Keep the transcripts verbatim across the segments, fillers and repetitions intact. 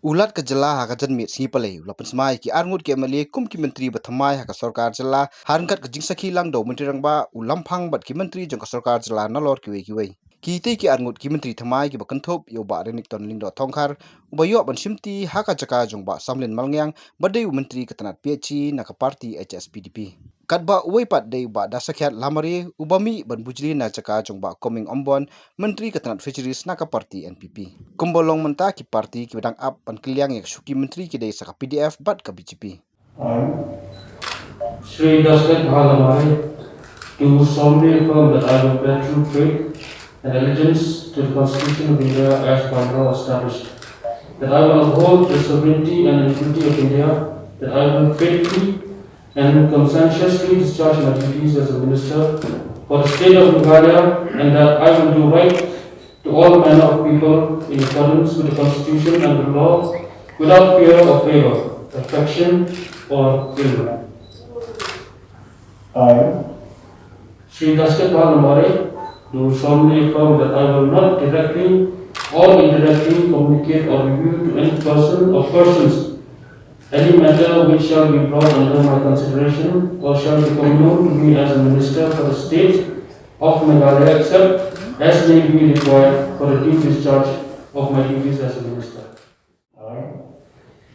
U Lat ka jylla ha ka janmiet sngi Palei u la pynsmai ïa ki arngut ki M L A kum ki myntri ba thymmai ha ka sorkar jylla, ha ryngkat ka jingsakhi lang da u Myntri Rangbah u Lamphang bad ki myntri jong ka sorkar jylla nalor kiwei kiwei. Kitei ki arngut ki myntri thymmai kiba kynthup ïa u Bah Renikton Lyngdoh Thongkhar, uba ïoh ban shimti ha ka jaka jong u Bah Samlin Malngiang, ba dei u myntri ka tnat P H E na ka party H S P D P. Katba uwei pat dei u Bah Dasakhiat Lamare, uba mih ban bujli na jaka jong u Bah Coming Ymbon, myntri ka tnat Fisheries na ka party N P P. Kumba long mynta ki party kiba dang ap ban kylliang ïa ka shuki myntri ki dei sa ka P D F bad ka B J P. I, Shri Dasakhiat Lamare, do solemnly affirm that I will bear true faith and allegiance to the Constitution of India as by law established, that I will uphold the sovereignty and integrity of India, that I will faithfully and conscientiously discharge my duties as a minister for the state of Meghalaya, and that I will do right to all manner of people in accordance with the Constitution and the law, without fear or favor, affection or ill will. I, Shri Dasakhiat Lamare, do solemnly affirm that I will not directly or indirectly communicate or reveal to any person or persons any matter which shall be brought under my consideration or shall become known to me as a minister for the state of Meghalaya, except as may be required for the due discharge of my duties as a minister.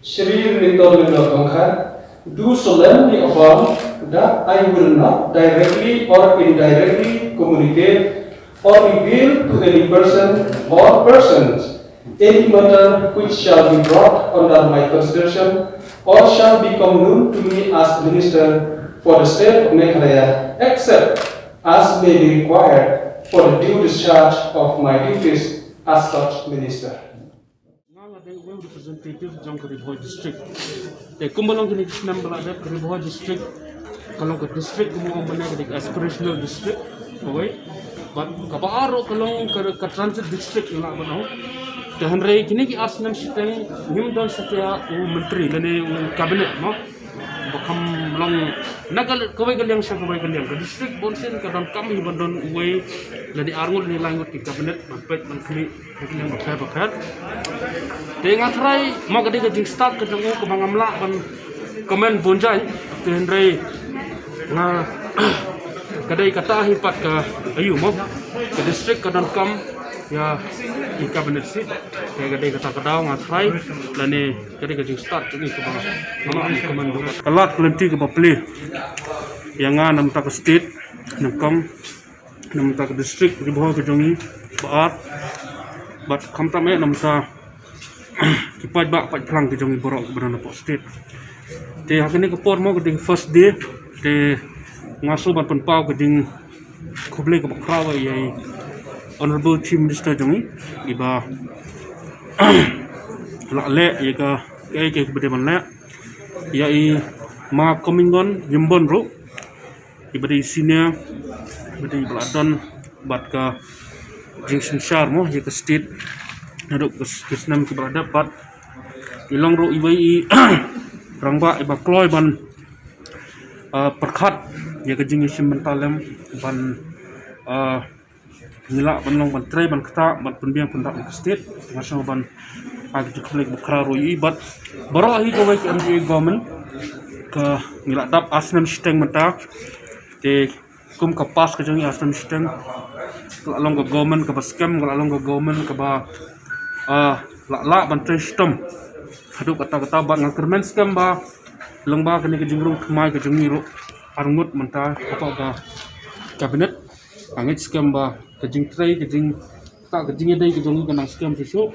Shri Renikton Lyngdoh Thongkhar, do solemnly affirm that I will not directly or indirectly communicate or reveal to any person or persons any matter which shall be brought under my consideration or shall become known to me as minister for the state of Meghalaya, except as may be required for the due discharge of my duties as such minister. Nga, nga dei u representative jong ka Ri Bhoi district. Te kumba long kine ki snem ba la dep, ka Ri Bhoi district ka long ka district kumba ong mynne ka dei ka aspirational district. Kawei. Bad kaba ar ruh ka long ka, ka transit district nga lah ban ong. Te hynrei kine ki ar snem shiteng ngim don satia u myntri lane u cabinet mo. Ba kham long na ka, kawei ka liang sha kawei ka liang. Ka district bun sien ka donkam hi ban don uwei lane arngut lane laingut ki cabinet ban peit ban khmih. Te nga tharai mo ka dei ka jingstad ka jong u kaba ngam lah ban comment bun jaiñ, te hynrei nga ka dei kata hi pat ka aiu mo ka district ka donkam ïa i cabinet seat. Te ka dei kata ka daw nga tharai lane ka dei ka jingstad jong i kaba ngam lah ban comment bun. Ka lad ka lynti kaba plie ïa nga na bynta ka state nyngkong na bynta ka district Ri Bhoi ka jong i ba ar bad khamtam eh na bynta ki paidbah paidphlang ki jong i baroh kiba don hapoh state. Te ha kane ka por mo ka dei ka first day te nga shu ban pynpaw ka jingkhublei kaba khraw ïa i Honorable Chief Minister jong i iba la leh ïa ka, ïa ka kaba dei ban leh ïa i Ma Coming Ymbon ruh iba dei senior, iba dei ba la don bad ka jingsynshar mo ïa ka state naduh ka s-, ka snem kiba la dep bad i long ruh iwei i rangbah iba kloi ban, ah, pyrkhat ïa ka jingïashim bynta lem ban, ah, ngi lah ban long ban trei ban ktah ban pynbiang pyndap ïa ka state. Nga sngewbha ban ai ka jingkhublei kaba khraw ruh ïa i bad baroh hi kawei ka M D A government ka ngi la dap ar snem shiteng mynta. Te kum ka past ka jong i ar snem shiteng ka la long ka government kaba skhem, ka la long ka government kaba, ah, la lah ban trei shitom haduh katta katta bad nga kyrmen skhem ba lyngba kane ka jingrung thymmai ka jong i ruh arngut mynta hapoh ka cabinet. Nga ngeit skhem ba ka jingtrei ka jing, ka, ka jingïadei ka jong i ka nang skhem shuh shuh.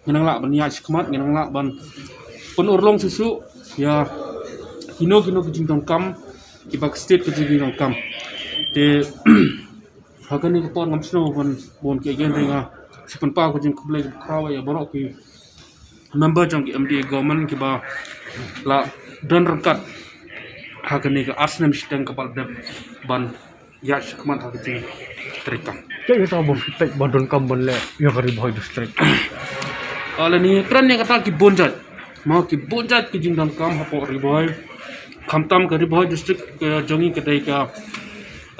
Ngi nang lah ban ïaid shakhmat, ngi nang lah ban pynurlong shuh shuh ïa kino kino ki jingdonkam kiba ka state ka jingdonkam. Te ha kane ka por ngam sngewbha ban bun ki again ring ha shu pynpaw ka jingkhublei kaba khraw ïa baroh ki member jong ki M D A government kiba la don ryngkat ha kane ka ar snem shiteng kaba la dep ban ïaid shakhmat ha ka jingtrei kam. Kaei kata ba phi peit ba donkam ban leh ïa ka Ri Bhoi district? Ah, lane kren ïa kata ki bun jait. Mo ki bun jait ki jingdonkam hapoh Ri Bhoi. Khamtam ka Ri Bhoi district ka jong i ka dei ka,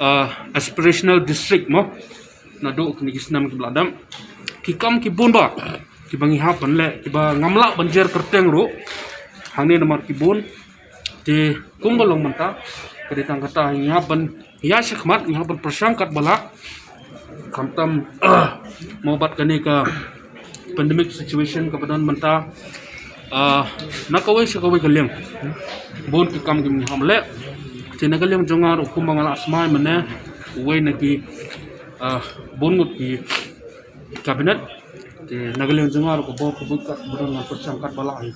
ah, aspirational district mo. Naduh kine ki snem kiba la dep. Ki kam ki bun bha. Ki Ba ngi hap ban leh, kiba ngam lah ban jer kyrteng ruh hangne namar ki bun. Te kumba long mynta, ka dei tang kata, ngi hap ban ïa shakhmat, ngi hap ban pyrshang katba lah. Khamtam, ah, mo bad kane ka pandemic situation kaba don mynta, ah, na kawei sha kawei ka liang, bun ki kam ki ngi hap leh. Te na ka liang jong nga ruh kumba nga la smai mynne, uwei na ki, ah, bun ngut ki cabinet. Te na ka liang jong nga ruh ka bor ka bun katba don ngan pyrshang katba lah hi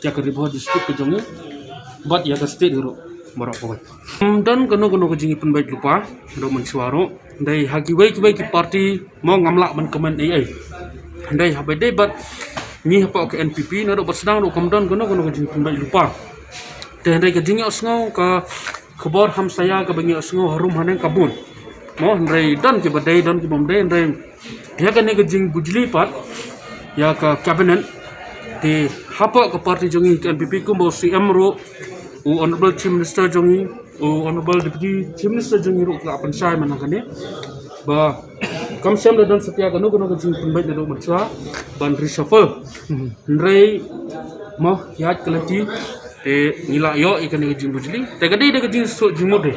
ïa ka Ri Bhoi district ka jong ngi bad ïa ka state hi ruh baroh kawei. Ym don kano kano ka jingpynbeit lypa ruh mynshuwa ruh. Hynrei ha kiwei kiwei ki party mo ngam lah ban comment ei ei. Hynrei haba dei bad ngi hapoh ka N P P naduh ba sdang ruh kam don kano kano ka jingpynbeit lypa. Te hynrei ka jingïohsngew, ka khubor hamsaia kaba ngi ïohsngew harum haneng ka bun. Mo, hynrei don kiba dei, don kiba ym dei, hynrei ïa kane ka jingbujli pat ïa ka cabinet, te hapoh ka party jong ngi ka N P P kumba u C M ruh, u Honorable Chief Minister jong ngi, u Honorable Deputy Chief Minister jong ngi ruh ka la pynshai man ha kane ba kam shym la don satia kano kano ka jingpynbeit naduh mynshuwa ban reshuffle. Hynrei mo, ïaid ka lynti te ngi la ïoh ïa kane ka jingbujli. Te ka dei da ka jingsuk jingmut hi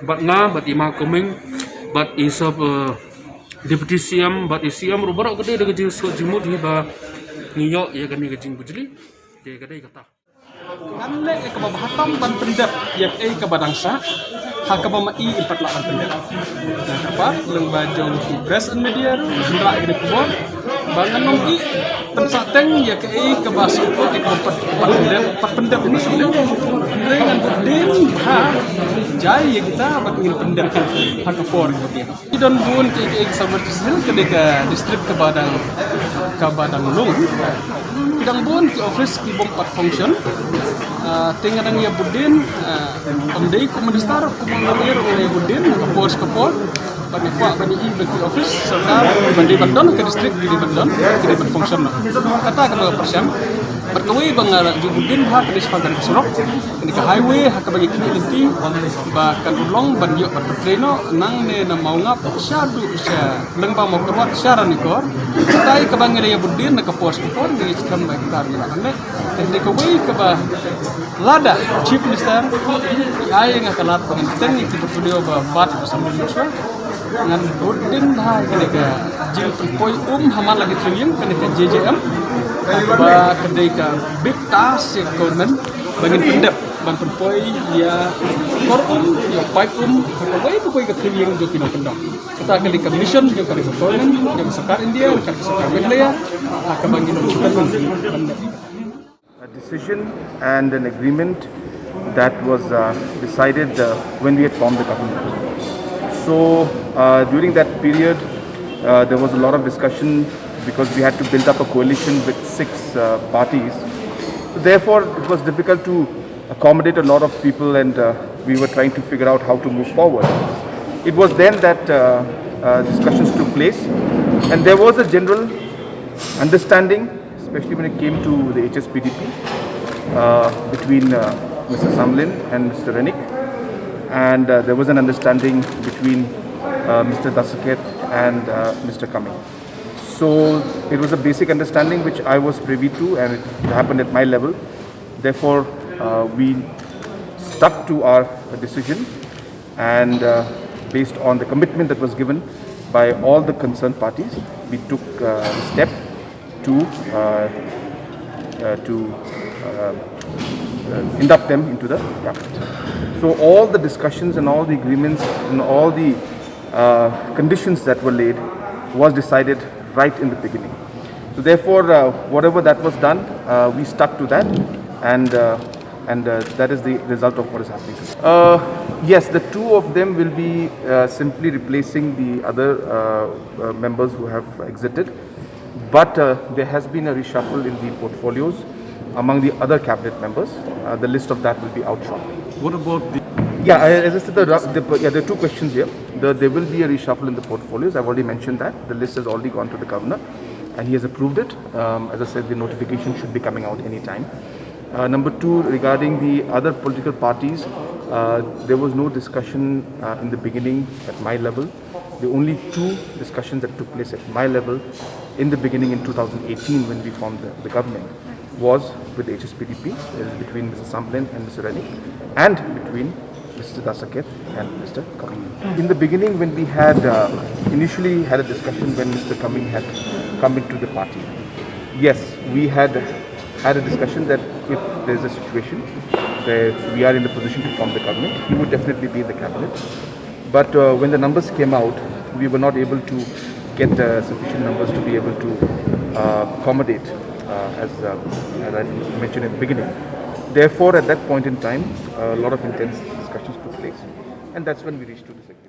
bad nga, bad i Ma Coming, bad i sub, eh, Deputy C M bad i C M ruh baroh, ka dei da ka jingsuk jingmut hi ba ngi ïoh ïa kane ka jingbujli. Te ka dei kata. Ngan leh ïa kaba bha tam ban pyndep ïa kaei kaba dang sah, ha kaba ma i pat lah ban pyndep. Na ka pat lyngba jong ki press and media ruh, ngan rah ïa kane ka khubor ba ngan ym ïeh pynsah teng ïa kaei kaba sngewthuh ïa kaba pat, pat pyndep, pat pyndep. Hynrei ngan bud dien bha jai ïa kita ba ngin pyndep ha ka por kaba biang. Ki don bun ki, ki, ki sub-district, ka dei ka district kaba dang, kaba dang lung. Ki dang bun ki office ki bym pat function. Ah, te nga dang ïa bud dien, ah, ym dei kum minister, kum u lawyer, nga ïa bud dien ka por ka por. Ban ïa kwah ban ïa i ba ki office sorkar ba dei ban don ka district, ki dei ban don, ki dei ban function noh. Kata kaba pyrshang. Bad kawei ba nga la ju bud dien bha ka dei shaphang ka surok. Kane ka highway ha kaba ngi khmih lynti ba kan long ban ïoh ban pyntrei noh nangne na Mawngap shaduh sha lyngba Mawkyrwat sha Ranikor. Katai kaba ngi la ïa bud dien na ka por sha ka por, ngi skhem ba kita ngi la kan leh. Te hynrei kawei kaba lada Chief Minister i ai ïa nga ka lad ba ngan teng ïa ki portfolio ba bat ba samla mynshuwa, ngan bud dien bha ïa kane ka jingpynpoi um ha man la ki three ïing, kane ka J J M, ba ka dei ka big task ïa ka government ba ngin pyndep, ban pynpoi ïa kor um, ïa pipe um ha kawei pa kawei ka three ïing jong ki nongkyndong. Kata ka dei ka mission jong ka government, jong ka sorkar India, jong ka sorkar Meghalaya, ha kaba ngin ym shu ban pyndep. A decision and an agreement that was, uh, decided, uh, when we had formed the government. So, uh, during that period, uh, there was a lot of discussion because we had to build up a coalition with six, uh, parties. So therefore, it was difficult to accommodate a lot of people, and, uh, we were trying to figure out how to move forward. It was then that, uh, uh, discussions took place, and there was a general understanding, especially when it came to the H S P D P, uh, between, uh, Mister Samlin and Mister Renik, and, uh, there was an understanding between, uh, Mister Dasakhet and, uh, Mister Coming. So it was a basic understanding which I was privy to, and it happened at my level. Therefore, uh, we stuck to our decision, and, uh, based on the commitment that was given by all the concerned parties, we took, uh, the step to, uh, uh, to, uh, uh, induct them into the cabinet. So all the discussions and all the agreements and all the, uh, conditions that were laid was decided right in the beginning. So therefore, uh, whatever that was done, uh, we stuck to that, and, uh, and, uh, that is the result of what is happening today. Uh, yes, the two of them will be, uh, simply replacing the other, uh, uh, members who have exited. But, uh, there has been a reshuffle in the portfolios among the other cabinet members. Uh, the list of that will be out shortly. What about the... Yeah, I- as I said, the, the, yeah, there are two questions here. The, there will be a reshuffle in the portfolios. I've already mentioned that. The list has already gone to the governor, and he has approved it. Um, as I said, the notification should be coming out anytime. Uh, number two, regarding the other political parties, uh, there was no discussion, uh, in the beginning at my level. The only two discussions that took place at my level in the beginning in two thousand eighteen when we formed the, the government was with the H S P D P, that is between Mister Samlin and Mister Rennick, and between Mister Dasaket and Mister Cumming. In the beginning, when we had uh, initially had a discussion when Mister Cumming had come into the party, yes, we had had a discussion that if there's a situation where we are in the position to form the government, he would definitely be in the cabinet. But uh, when the numbers came out, we were not able to get uh, sufficient numbers to be able to uh, accommodate, uh, as, uh, as I mentioned in the beginning. Therefore, at that point in time, a lot of intense discussions took place, and that's when we reached to this agreement.